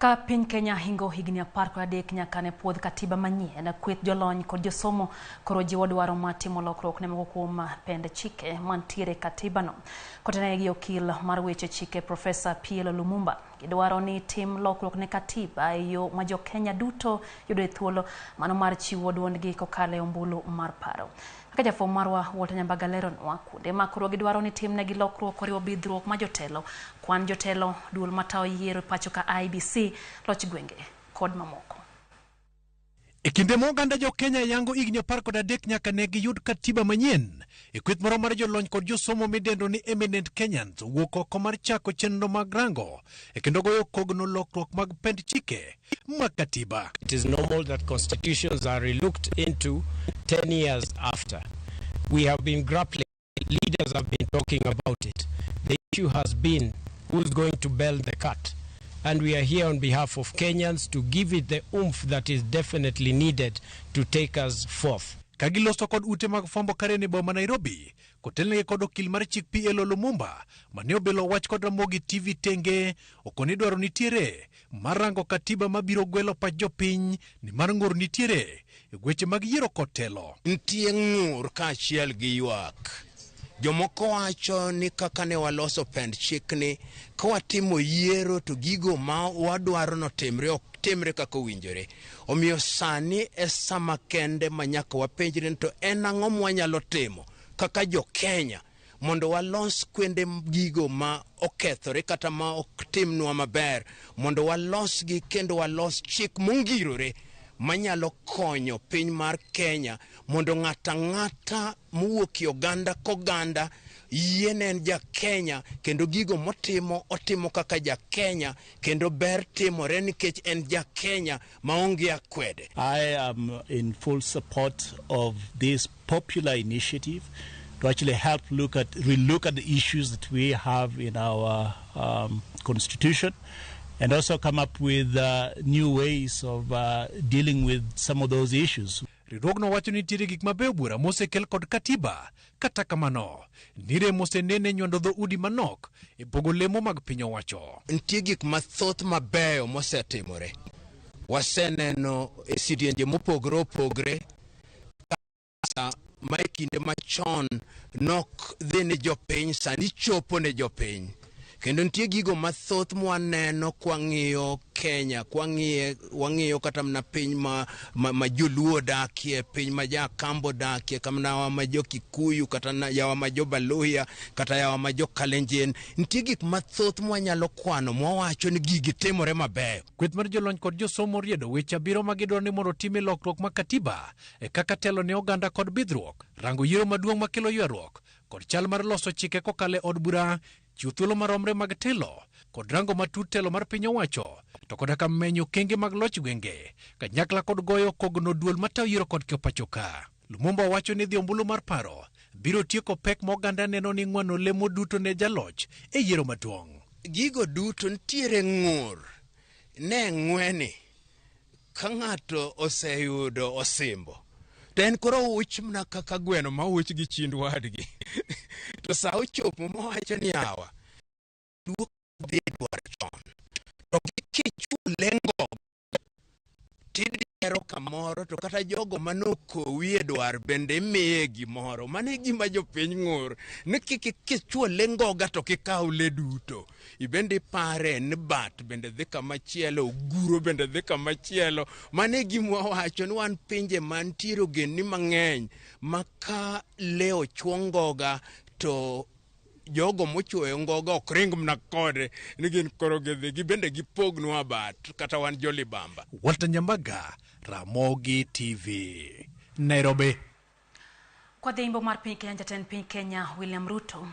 Ka piny Kenya hingo higni 13 nyaka ne puodh katiba manyien, kweth jolony kod josomo koro jiwo dwaro mar timo lokruok ne moko kuom pend chike mantiere e katibano. Kotenore gi okil mar weche chike Profesa PLO Lumumba, gidwaro ni tim lokruok ne katiba e yo ma jo-Kenya duto yudoe thuolo mano mar chiwo duondgi kokalo e ombulu mar paro. Kaka jafwambo marwa Walter Nyambaga leronwa, kuonde ma koro gidwaro ni timnegi lokruok oriwo bidhruok ma jotelo, kwan jotelo, duol matayo yiero e pacho ka IEBC, loch gwenge kod mamoko. E kinde ma oganda jo Kenya yango higni 13 nyaka ne giyud katiba manyien, e kweth moro mar jolony kod josomo midendo ni Eminent Kenyans owuok oko mar chako chenro mag rango e kendo goyo kogno lokruok mag pend chike mag katiba. It is normal that constitutions are relooked into 10 years after. We have been grappling, leaders have been talking about it. The issue has been who's going to bell the cat. And we are here on behalf of Kenyans to give it the oomph that is definitely needed to take us forth. Ka giloso kod ute mag fwambo karen e boma Nairobi, kotelnegi kod okil mar chik PLO Lumumba mane obilo wach kod Ramogi TV tenge okoni dwaro nitiere mar rango katiba mabiro gwelo pach jopiny ni mar ng'ur nitiere e weche mag yiero kod telo. Nitie ng'ur kaachiel gi ywak. Jomoko wacho ni kaka ne waloso pend chikni, ka watimo yiero to gigo ma wadwaro notimre ok timre kaka owinjore. Omiyo sani e sama kende ma nyaka wapenjre ni to en ang'o mwanyalo timo kaka jo Kenya mondo walos kwende gigo ma okethore kata ma ok timnwa maber, mondo walosgi kendo walos chik mongirore manyalo konyo piny mar Kenya mondo ng'ato ang'ata mowuok e oganda koganda yie ne en ja Kenya kendo gigo motimo otimo kaka ja Kenya kendo ber timore nikech en ja Kenya maonge akwede. I am in full support of this popular initiative to actually help relook at the issues that we have in our constitution, and also come up with new ways of dealing with some of those issues. Riwruogno wacho ni nitiere gik mabeyo buora mosekel kod katiba, kata kamano nire mosenene nywando dho udi manok e pogo lemo mag piny owacho. Nitie gik mathoth mabeyo mosetimore. Waseneno e sidienje mopogore opogore ma e kinde machon nok dhi ne jopiny, sani chopo ne jopiny. Kendo nitie gigo mathoth mwaneno kwang'iyo Kenya, wang'iyo kata mana piny ma joluo odakie, piny ma ja-Kambo odakie, kata ma jo-Kikuyu, kata yawa ma jo-Baluhya, kata yawa ma jo-Kalenjin. Nitie gik mathoth mwanyalo kwano mwawacho ni gigi timore mabeyo. Kweth mar jolony kod josomo oriedo weche abiriyo ma gidwaro ni mondo otime lokruok mag katiba e kaka telo ne oganda kod bidhruok, rango yiero maduong' makelo ywaruok kod chal mar loso chike kokalo e od bura, chiwo thuolo maromre mag telo kod rango matut telo mar piny owacho, to koda ka menyo okenge mag loch gwenge kanyakla kod goyo kogno duol matayo yiero kod kio pacho ka. Lumumba wacho ni dhi ombulu mar paro biro tieko pek ma oganda neno ni ng'wano lemo duto ne jaloch e yiero maduong'. Gigo duto nitiere ng'ur ne ng'weni ka ng'ato oseyudo osimbo to en koro uch mana kaka gweno ma uch gi chind wadgi. To sa ochopo mowacho ni yawa duok dhi dwar chon to kichule ngogo tidiero kamoro to kata jogo manokowi e dwar bende imiye gimoro. Mano e gima jopiny ng'ur ni kik kichwole ngoga to kikaw le duto. Ibende ipare ni bat bende dhi kamachielo, oguro bende dhi kamachielo. Mano e gima wawacho ni wan pinje mantiere ogendni mang'eny ma ka le ochwo ngoga to jogo mochwoyo ngoga ok ring mana kode ni gin koro gidhi gibende gipognwa bat kata wan jolibamba. Walter Nyambaga, Ramogi TV, Nairobi. Kwa dhimbo mar piny Kenya, jatend piny Kenya William Ruto